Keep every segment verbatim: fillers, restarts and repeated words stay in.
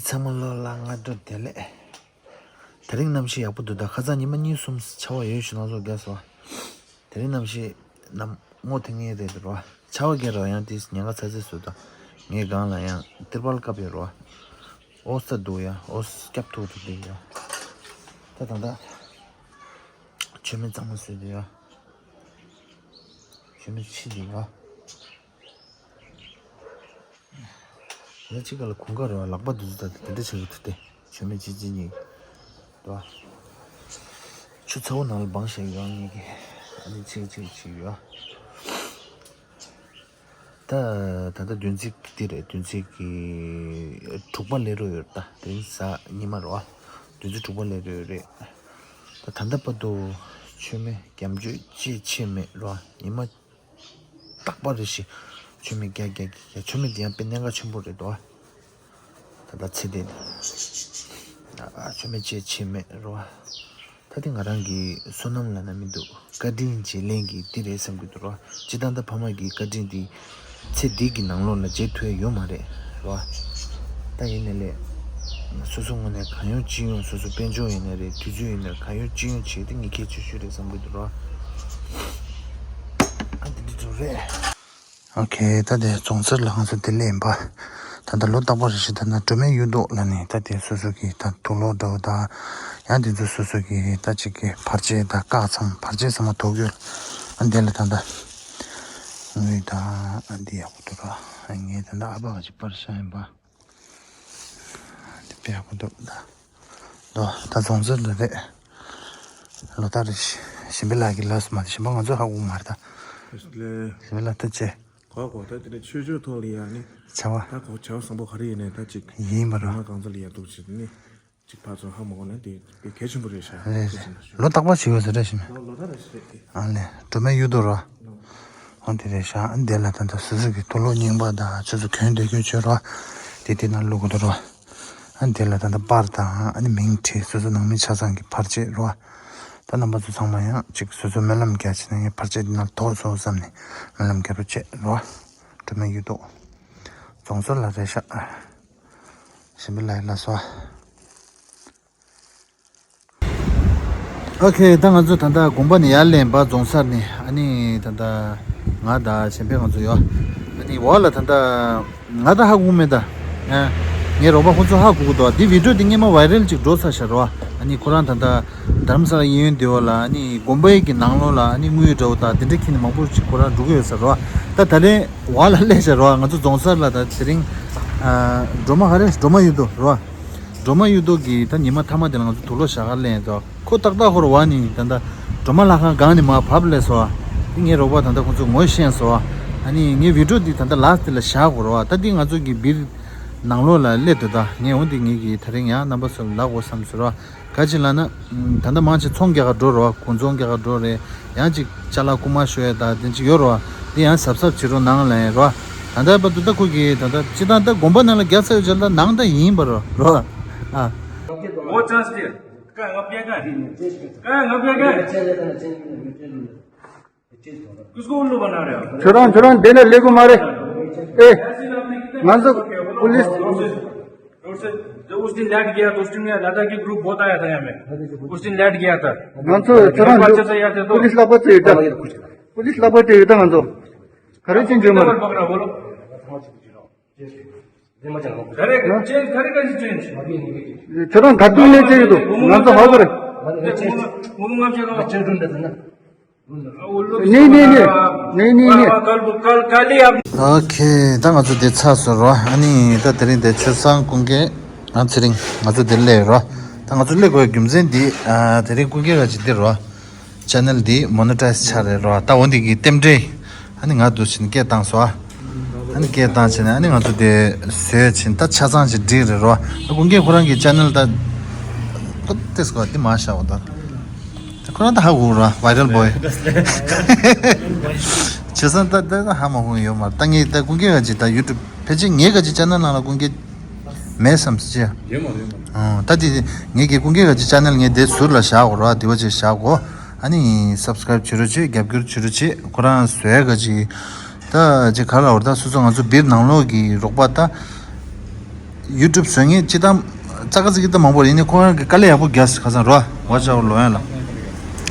ཚང་མ་ལོ་ལ་སྔ་དྲོ་བདེ་ལེགས། དེ་རིང་གནམ་གཤིས་ཡག་པོ་འདུག་ད་ཁ་སང་ཉི་མ་གཉིས་གསུམ་ཆར་པ་ཡོད་ཞུ་ན་ཚོ་རྒྱག་སོང་། དེ་རིང་གནམ་གཤིས་ནམ་སྔོ་ཐིང་ངེ་རེད་འདུག་རོ། ཆར་པ་རྒྱག་རོ་ཡང་དེ་ཉེན་ཁ་ཚ་ཚ་བཟོས་འདུག་ངའི་སྒང་ལ་ཡང་ཏིར་པལ་བཀབ་ཡོད་རོ། ཨོ་ས་འདུག་ཡ། ཨོ་ས་སྐྱབས་ཐུག་ཐུག་དེ་ཡ། ད་ད་ད་མཆོད་མེ་གཙང་མ་བཟོས་འདུག་ཡ། མཆོད་མེ་ཕྱི་འདུག་ཡ། ཡ་གཅིག་ག་ལ་གུང་དཀར་རོ་ལག་པ་འདུག་ད་དེ་འདྲ་བྱེད་ཀྱི་འདུག་སྟེ། མཆོད་མེ་གཅིག་གཅིག་གཉིས་འདུག་ཆུ་ཚ་བོ་ནང་ལ་སྦངས་བཞག་ཡོང་ངེས་ཀྱི། ཨ་ནི་གཅིག་གཅིག་གཅིག་ཡོད། ད་ད་ལྟ་བདུན་ཚིགས་འདི་རེད། བདུན་ཚིགས་ཀྱི་དྲུག་པ་སླེབས་རོགས་ཡོད་ད། དེ་རིང་གཟའ་ཉི་མ་རོ། བདུན་ཚིགས་དྲུག་པ་སླེབས་རོགས་ཡོད་རེད། ད་ད་ལྟ་བར་དུ་མཆོད་མེ་རྒྱ་མཆོད་ཅེས་ཆེ་མེད་རོ། ཉི་མ་རྟག་པ་རེ་བཞིན་མཆོད་མེ་རྒྱག་རྒྱག་རྒྱག་རྒྱག་མཆོད་མེ་འདི་ཡང་དཔེ་གནད་འགག་ཆེན་པོ་རེད་དོ། ད་ལྟ་ཚེ་འདི་ཨ་མཆོད་མེ་ཅེས་ཆེ་མེད་རོ། ད་དེ་ང་རང་གི་བསོད་ནམས་ལ་ན་མི་འདུག་བཀའ་དྲིན་བརྗེ་ལེན་གྱི་འདི་རེད་བསམ་གྱི་འདུག་རོ། སྤྱི་བཏང་ད་ཕ་མ་གི་བཀའ་དྲིན་འདི་ཚེ་འདི་གི་ནང་ལོགས་ལ་བརྗེད་ཐུབ་ཡ་ཡོད་མ་རེད་རོ། ད་ཡིན་ནའི་ལས་སོ་སོ་ངོས་ནས་གང་ཡོང་ཅི་ཡོང་སོ་སོ་དཔལ་འབྱོར་ཡིན་ནའི་རེད། དུས་ཚོད་ཡིན་ནའི་གང་ཡོང་ཅི་ཡོང་བྱས་ཏེ་ངས་གལ་ཆེ་ཤོས་རེད་བསམ་གྱི་འདུག་རོ། ཨ་འདི་འདྲ་འདྲ་རེད། ཨོ་ཁེ། ད་དེ་རྫོང་སར་ལ་ང་ཚོ་དེ་ལས་ཡིན་པ། ད་ལྟ་ལོ་རྟག་པར་རེ་ཞིག་ད་ན་སྒྲོལ་མའི་གཡུ་ཐོག་ལ་ནི་ད་དེ་སོ་སོ་གི་ད་དུག་ལོག་འདྲ་བོ་ད། ཡང་དེ་ཚོ་སོ་སོ་གི་ད་ཅིག་གི་བར་ཆད་ད་བཀག་ཚང་བར་ཆད་ཚང་མ་དོག་ཡོད། ཨ་འདི་ལ་ད་ད་ངུས་ད། ཨ་འདི་ཡག་པོ་འདུག་ར། ངས་ད་ད་ཨ་ཕ་ག་ཅིག་པར་ཤ་ཡིན་པ། འདི་དཔེ་ཡག་པོ་འདུག་ད་ད་རྫོང་སར་ད་རེད། ལོ་ལྟར་ཞིམ་པའི་ལག་གི་ལགས་སུ་མ་ཞིམ་པ་ང་ཚོ་ཧ་གོ་མ་རེད་ད། ཞིམ་པའི་ལག་ཐུགས་རྗེ་ཆེ། གོ་གོ་ད་དེ་ནས་ཆོས་ཕྱོགས་ཐོག་ལ་ཡ་ནི་བྱ་བ་ད་གོ་བྱ་བ་བཟང་པོ་ག་རེ་ཡིན་ནས་ད་ཅིག་ཡིན་པ་རོ། ང་གང་ཚོ་ལ་ཡ་འདུག་ཅིག་ནི་ཅིག་ཕར་ཚུར་ཧ་མ་གོ་ན་དེ་དཔེ་གལ་ཆེན་པོ་རེད་ཤག་རེད་རེད། ལོ་རྟག་པར་བྱེད་དགོས་ཟེར་རེད་ཞིམ། ལོ་ལོ་ད་རེད་ཞེས་རེད་དེ། ཨ་ལས་སྒྲོལ་མའི་གཡུ་ཐོག་རོ། འོ་དེ་རེད་ཤག་ཨ་འདི་ལ་ད་ལྟ་སོ་སོ་གི་དུག་ལོག་རྙིང་པ་དང་ཆུ་ཚོད་གྱོན་བསྡད་རྒྱུ་བྱོས་རོ། དེ་དེ་ནང་བླུག་གི་འདུག་རོ། ཨ་འདི་ལ་ད་ལྟ་པར་དང་ཨ་ནི་མིང་བྲིས་སོ་སོ་ནང་མི་ཆ་ཚང་གི་བར་ཆད་རོ། ད་རྣམ་པ་ཚོ་ཚང་མ་ཡང་ཅིག་སོ་སོ་སྨོན་ལམ་རྒྱག་བྱས་ན་ངའི་བར་ཆད་འདི་ནང་དོགས་སོང་བསམ་ནས་སྨོན་ལམ་རྒྱག་རོགས་བྱེད་རོ། སྒྲོལ་མའི་གཡུ་ཐོག་རྫོང་སོ་ལ་རེད་ཤག་ཞིམ་པའི་ལགས་ལ་སོ། ཨོ་ཁེ། ད་ང་ཚོ་ད་ལྟ་དགོན་པ་ནས་ཡར་ལེན་པ་རྫོང་སར་ནས་ཨ་ནི་ད་ལྟ་ང་དང་གཞན་པའི་ང་ཚོ་ཡོད། ཨ་ནི་འོག་ལ་ད་ལྟ་ང་ད་ཧ་གོ་མེད་ད། ཨ་ངའི་རོགས་པ་ཁོ་ཚོ་ཧ་གོ་གི་འདུག་འདི་བི་ཌིའོ་འདི་སྔོན་མ་ཝའི་རལ་ཅིག་འགྲོ་ཚར་ཤག་རོ། ཨ་ནི་ཁོ་རང་ད་ལྟ་དྷ་རམ་ས་ལ་གཡས་གཡོན་དེ་བ་ལ་ཨ་ནི་དགོན་པའི་གི་ནང་ལོགས་ལ་ཨ་ནི་དངུལ་འདྲ་བོ་དང་དེ་འདྲ་ཁྱེར་ནས་མང་པོ་ཅིག་ཁོ་རང་འགྲོ་གི་ཡོད་ས་རོ། ད་ད་ལན་འོག་ལ་སླེབས་ཤག་རོ། ང་ཚོ་རྫོང་སར་ལ་ད་དེ་རིང་ཨ་སྒྲོལ་མ་ཧ་རེ་སྒྲོལ་མ་གཡུ་ཐོག་རོ། སྒྲོལ་མ་གཡུ་ཐོག་གི་ད་ཉི་མ་མཐའ་མ་དེ་ལ་ང་ཚོ་དུག་ལོག་ཞག་ག་ལེན་ཏོ། ཁོ་ཏག་ཏག་ཧོར་བ་ནི་ད་ལྟ་སྒྲོལ་མ་ལྷ་ཁང་སྒང་ནས་མར་བབས་སླེབས་སོ། དེ་ངའི་རོགས་པ་ད་ལྟ་ཁོ་ཚོ་ངོ་ཤེས་སོ། ཨ་ནི་ངའི་བི་ཌིའོ་འདི་ད་ལྟ་ལགས་འདི་ལ་བཞག་དགོས་རོ། ད་འདི་ང་ཚོ་གི་སྦིར་ནང་ལོགས་ལ་སླེབས་འདུག་ད་ངས་འོ་འདི་ངེད་ཀྱི་ད་རིང་ཡང་རྣམ་པ་ཚོ་ལ་ལབ་དགོས་བསམ་སོང་རོ། ག་ཅི་ལབ་ན། ད་ལྟ་མང་ཆེ་ཚོང་རྒྱག་ག་འགྲོ་རོ། གུང་ཚོང་རྒྱག་ག་འགྲོ་རེད། ཡང་ཅིག་ཅ་ལག་རྐུ་མ་ཤོར་ཡ་ད་དེ་ཅིག་ཡོད་རོ། དེ་ཡང་གཟབ་གཟབ་བྱེད་རོགས་གནང་ལབ་ཡིན་རོ། ད་ལྟ་བར་དུ་ད་ཁོ་གིས་ད་ལྟ་སྤྱི་བཏང་ད་དགོན་པ་ནང་ལ་རྒྱག་ཚར་ཡོད་ཅེས་ལ་ནང་ད་ཡིན་པ་རོ་རོ། ཨ། वो चांस दिया। कहाँ गप गया, कहाँ? कहाँ गप गया, कहाँ? किसको उल्लू बना रहे हो? ཁྱོད་རང་ཁྱོད་རང་འདི་ནས་སླེབས་གི་མ་རེད། ཨེ། ང་ཚོ་पुलिस रोड से, जो उस दिन लैंड किया था, उस दिन में दादा की ग्रुप बहुत आया था यहाँ में। उस दिन लैंड किया था। ང་ཚོ་ཁྱོད་རང་अच्छे से याद है तो? पुलिस ལག་པ་བཙལ་ཡོད་ད། पुलिस ལག་པ་བཙལ་ཡོད་ད་ང་ཚོ། ག་རེ་ཅན་བྱུང་མ་རེད། पकड़ा बोलो। घरे, घरे कैसे चेंज? ཁྱོད་རང་ག་དུས་ནས་བཙལ་ཡོད་དོ། ང་ཚོ་ཧ་གོ་རེད། नहीं, नहीं, नहीं। नहीं, नहीं, नहीं। ཨོ་ཁེ། ད་ང་ཚོ་འདི་ཚར་སོང་རོ། ཨ་ནི་ད་དེ་རིང་དེ་ཆུ་སང་ཀུན་དགའ་ང་ཚེ་རིང་ང་ཚོ་འདིར་སླེབས་རོ། ད་ང་ཚོ་སླེབས་དགོས་རྒྱུ་མཚན་འདི་ཨ་དེ་རིང་ཀུན་དགའ་ག་ཅིག་འདི་རོ། ཅེ་ནལ་འདི་མོ་ནི་ཊའིཛ་ཆགས་རེད་རོ། ད་འོ་འདི་གི་རྟེན་འབྲེལ་ཨ་ནི་ང་འདུག་ཕྱིན་སྐད་བཏང་སོ། ཨ་ནི་སྐད་བཏང་བྱས་ནས་ཨ་ནི་ང་ཚོ་དེ་བཟོས་ཕྱིན་ད་ཆ་ཚང་ཅིག་འགྲིག་རེད་རོ། ད་ཀུན་དགའ་ཁོ་རང་གི་ཅེ་ནལ་ད་ཏེས་གོ་འདི་མ་བཞག་འོ་ད། ཁོ་རང་ད་ཧ་གོ་ར་viral boy། བྱས་ཙང་ད་ད་ད་ཧ་མ་གོ་ཡོད་མ་རེད། ད་ངས་ད་ཀུན་དགའ་ག་ཅིག་ད་YouTube ཕལ་ཆེར་ངའི་ག་ཅིག་ཅེ་ནལ་ནང་ལ་ཀུན་དགའ་མེད་བསམ་སི་ཅི། ཡོད་མ་རེད་ཡོད་མ་རེད། ཨོ་ད་དེ་ངས་ཀྱི་ཀུན་དགའ་ག་ཅིག་ཅེ་ནལ་ངས་དེ་ཟུར་ལ་བཞག་གོ་ར། དེ་བ་ཅིག་བཞག་གོ། ཨ་ནི་subscribe བྱེད་རོགས་བྱེད། རྒྱབ་སྐྱོར་བྱེད་རོགས་བྱེད། ཁོ་རང་བཟོས་ག་ཅིག་ད་ཅིག་ག་ལ་བར་ད་སོ་སོ་ང་ཚོ་སྦིར་ནང་ལོགས་ཀྱི་རོགས་པ་ད། ཡུ་ཊུབ་བཟོ་མཁན་སྤྱི་བཏང་ཙག་ག་ཙིག་གི་ད་མང་པོ་ཡིན་ནི་ཁོ་རང་གི་དཀའ་ལས་ཡག་པོ་རྒྱག་ཁ་སང་རོ། ཝ་ཆ་ཝར་ལོངས་ཡ་ལ།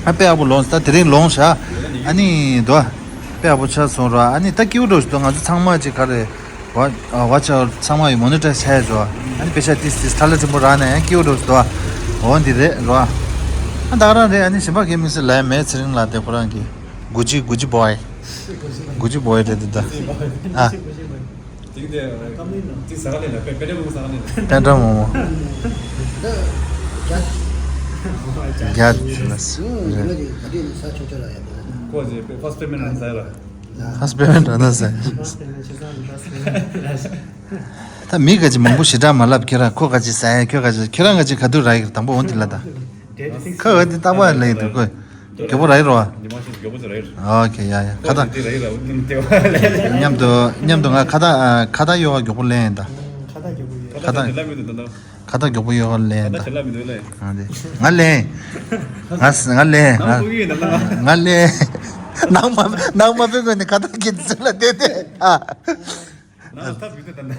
ཨ་དཔེ་ཡག་པོ་ལོངས་ད་དེ་རིང་ལོངས་ཤག་ཨ་ནི་དོ། དཔེ་ཡག་པོ་ཆགས་སོང་རོ། ཨ་ནི་ད་སྐྱིད་པོ་འགྲོ་ཞིག་འདུག་ང་ཚོ་ཚང་མ་ཅིག་ག་རེ། ཝ་ཝ་ཆ་ཝར་ཚང་མ་ཡི་མོ་ནི་ཊའི་ཛི་བྱས་ཡོད་རོ། ཨ་ནི་པེ་ཤ་ཏིས་ཏིས་ཐ་ལ་ཆེན་པོ་རག་ན་ཡང་སྐྱིད་པོ་འགྲོ་ཞིག་འདུག་འོ་འདི་རེད་རོ། ཨ་ད་ག་རང་རེད། ཨ་ནི་གཞན་པ་གའི་མི་སྲིད་ལ་མེད་ཚེ་རིང་ལགས་དེ་ཁོ་རང་གི་གུ་ཅི་གུ་ཅི་བོའི། གུ་ཅི་བོའི་རེད་འདི་ད། ཨ། དེ་གི་དེ་ཅིག་ཟ་ག་ལེན་ན་པེ་པེ་ཏྲ་མོ་ཟ་ག་ལེན་ན། པེ་ཏྲ་མོ་མོ། རྒྱ་ཅུ་ལ་སི། ཁོ་ཅིག་ཕ་སི་ཊི་པེ་མེན་ཊ་ཟ་ཡ་ལ། ཕ་སི་ཊི་པེ་མེན་ཊ་ན་ཟ་ཡ། ད་མི་ག་ཅིག་མང་པོ་ཞེ་དྲག་མ་ལབ་ཁྱེད་རང་ཁོ་ག་ཅིག་ཟ་ཡ་ཁྱོད་ག་ཅིག་ཁྱེད་རང་ག་ཅིག་ག་དུས་རག་གི་དང་པོ་འོང་དེ་ལ་ད། ཁ་འོ་དེ་ལྟ་བ་ལས་འདུག་གོ། མགྱོགས་པོ་ར་ཡི་རོ། ཉི་མ་ཤིན་མགྱོགས་པོ་ཅིག་ར་ཡི་རོ། ཨོ་ཁེ་ཡ་ཡ་ཁ་ད། མཉམ་དུ་མཉམ་དུ་ང་ཁ་ད་ཁ་ད་ཡོ་ག་མགྱོགས་པོ་ལེན་ཡིན་ད། ཁ་ད་ཁ་ད་ཁ་ད་མགྱོགས་པོ་ཡོ་ག་ལེན་ཡིན་ད། ང་ལེན། ང་ང་ལེན། ང་ང་ལེན། ནང་མ་ནང་མ་པེ་གོ་ནི་ཁ་ད་ཁེ་ཙི་ལ་དེ་དེ་ཨ། ནང་ལ་ཐབས་ཡོད་དེ་ད་ལྟ།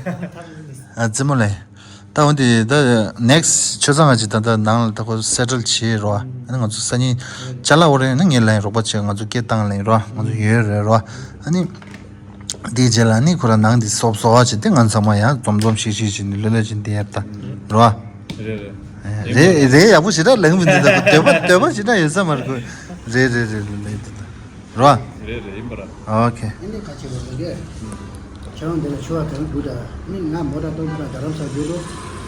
ཨ་རྩེད་མོ་ལེ། ད་འོན་ཏེ་ད་next ཆོས་ཚང་ང་ཅིག་ད་ལྟ་ནང་ལ་ད་ཁོ་སེ་ཊལ་བྱེད་རོ། ཨ་ནི་ང་ཚོ་སང་ཉིན་ཅ་ལག་འོ་རེ་ནི་ངས་ལེན་རོགས་པ་བྱེད། ང་ཚོ་སྐད་བཏང་ལེན་རོ། ང་ཚོ་ཡོད་རེད་རོ། ཨ་ནི་དེའི་རྗེས་ལ་ནི་ཁོ་ར་ནང་དེ་སོབ་སོ་བ་བྱེད་དེ་ང་ཚང་མ་ཡང་འཛོམས་འཛོམས་ཤིག་ཤིག་བྱེད་ནི་ལོ་ལོ་བྱེད་དེ་ཡར་ད་རོ། རེད་རེད། རེད་རེད་ཡག་པོ་ཞེ་དྲག་ལེན་མི་འདུག་ད་ཁོ་འདོད་པ་འདོད་པ་ཞེ་དྲག་ཡོད་ས་མ་རེད་ཁོ། རེད་རེད་རེད་རེད་ལེན་དེ་ད། རོ། རེད་རེད་ཡིན་པ་ར། ཨོ་ཁེ། ཨ་ནི་ཁ་ཆེ་བ་རེད། ཁྱེད་རང་འདི་ལ་ཆུ་བ་གང་དགོས་ད། ནི་ང་མོ་ཊ་གཏོང་གི་ན་རྡ་རམ་ས་འགྲོ་འགྲོ།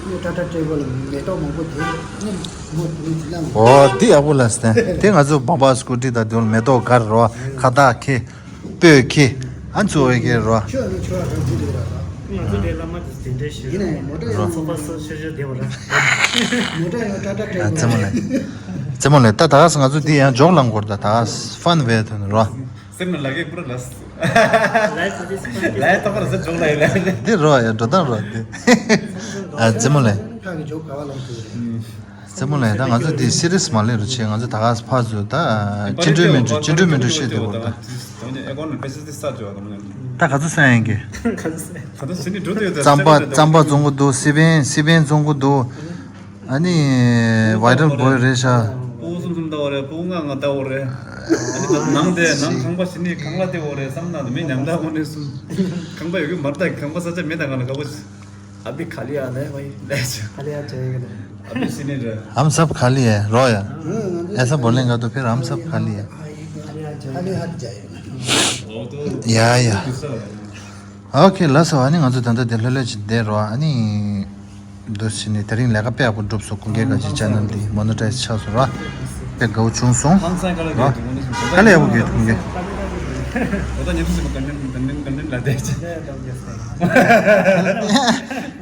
ནི་ཊ་ཊ་ཊེ་གོ་ལ་མེ་ཏོག་མང་པོ་དེ། ནི་མོ་དེ་ནི་ཅི་ལ་མོ། ཨོ་འདི་ཡག་པོ་ལ་སྟན། དེ་ང་ཚོ་བམ་པ་སྐུ་ཊི་དང་དེ་མེ་ཏོག་དཀར་རོ། ཁ་བཏགས་ཁེ། སྤོས་ཁེ། ཨ་ཚོ་བའི་ཁེ་རོ། ཁྱོད་ནི་ཆུ་བ་གང་དགོས་ད་ར། ང་ཚོ་དེ་བླ་མ་དེ་དེ་འདྲ་ཞིག་ཡིན་ནའི་མོ་ཊ་ཡང་ཚོགས་པ་སོ་སོ་སོ་སོ་བདེ་བ་ར། མོ་ཊ་ཡང་ཊ་ཊ་ཊེ་གོ་ལ། རྩེད་མོ་ལེ། རྩེད་མོ་ལེ་ད་ད་ག་ས་ང་ཚོ་འདི་ཡང་འཇོག་ལང་གོར་ད་ད་ཧྥན་བེ་ཐོན་རོ། སེམས་ལ་ལག་གི་པུ་ར་ལ། ལའི་ཏོ་ཁར་ཟ་ཅོག་ལ་ཡ་ལ། འདི་རོ་ཡ་འགྲོ་སྟངས་རོ་འདི། ཨ་རྩེད་མོ་ལེ། ཁ་གི་ཇོག་ག་བ་ལོང་ཐུ། རྩེད་མོ་ལེ་ད་ང་ཚོ་འདི་སི་རི་ཡས་མ་ལེ་རུ་ཆེ། ང་ཚོ་ད་ག་ཕ་ཚོ་ད་ཅི་འགྲོས་མི་འགྲོས་ཅི་འགྲོས་མི་འགྲོས་བཤད་དེ་བོར་ད། ད་རྩམ་པ་རྩམ་པ་བཙོང་གི་འདུག་སི་པན་སི་པན་བཙོང་གི་འདུག་ཨ་ནི་ཝའི་རལ་བོའི་རེད་ཤག་སྤུ་གུ་གསུམ་གསུམ་ལྟ་བ་རེད། སྤུ་གུ་ལྔ་ལྔ་ལྟ་བ་རེད། ཨ་ནི་ད་ནང་དེ་ནང་ཁང་པ་ཞིག་ནི་ཁང་གླ་དེ་བ་རེད་བསམ་ན་མི་ཉམ་ཐག་དགོན་ནས་གསུམ། ཁང་པ་ཡོད་གི་མར་ད་ཁང་པ་ས་ཆ་མེད་ད་ག་ན་ག་པོ། अभी खाली आना है भाई। ले जा। खाली आ जाएगा ना। अभी सीने रहे। हम सब खाली है, रो यार। ऐसा बोलेगा तो फिर हम सब खाली है। खाली आ जाएगा। खाली हाथ जाएगा। या या। ཨོ་ཁེ་ལགས་སོ། ཨ་ནི་ང་ཚོ་ད་ལྟ་དེ་ལྷོད་ལྷོད་ཅིག་བསྡད་རོགས། ཨ་ནི་འདུག་ཟེར་ནས་དེ་རིང་ལས་ཀ་དཔེ་ཡག་པོ་འགྲུབ་སོང་། ཀུན་མཁྱེན་ག་ཅིག་ཅེ་ནལ་འདི་མོ་ནི་ཊའི་ཛི་ཆགས་སོང་ར། དཔེ་དགའ་བོ་བྱུང་སོང་ར། དཀའ་ལས་ཡག་པོ་དགོས་ཀུན་མཁྱེན།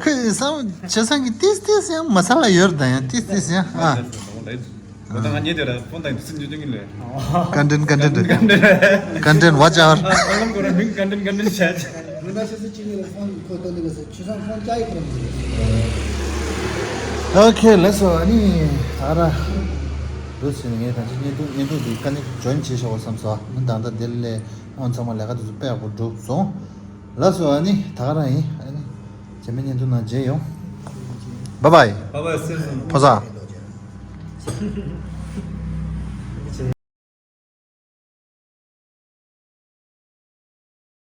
ཁོས་བསམ་བྱས་སང་གི་ཏིས་ཏིས་ཡང་མ་ས་ལ་ཡོད་ད་ཡང་ཏིས་ཏིས་ཡང་ཨ། ང་ངས་དེ་ར་ཕོན་དང་དུས་ཚོད་འཇོག་རྒྱུ་ལས། ཀན་ཏན་ཀན་ཏན་ཀན་ཏན། ཀན་ཏན་ཝ་ཅར། ཨ་ལམ་ཁོ་ར་མིང་ཀན་ཏན་ཀན་ཏན་བྱ་ཆ། ང་ད་ཆུ་ཚོད་གཅིག་གཉིས་ལ་ཕོན་ཁོ་ཏོ་འདི་ག་ས་ཆུ་ཚང་ཕོན་ཅ་ཡི་ཁོ་ར་མི་ཟེར། ཨོ་ཁེ་ལགས་སོ། ཨ་ནི་ད་ར་འདུག་ཟེར་ནས་ངས་ད་ཅི་བརྙན་ཐུང་བརྙན་ཐུང་འདི་ཀ་ནི་ཇོ་ཡིན་བྱེད་ཤོག་བསམ་སོང་། ཨ་ནི་ད་ལྟ་དེ་ལས་ཨོ་ཚང་མ་ལས་ཀ་དེ་ཚོ་དཔེ་ཡག་པོ་འགྲུབ་སོང་། ལགས་སོ། ཨ་ནི་ད་ག་རང་ཡིན། ཨ་ནི་རྗེས་མའི་བརྙན་ཐུང་ནང་མཇལ་ཡོང་། བཱའི་བཱའི། བཱའི་བཱའི། ཕོ་ཟ།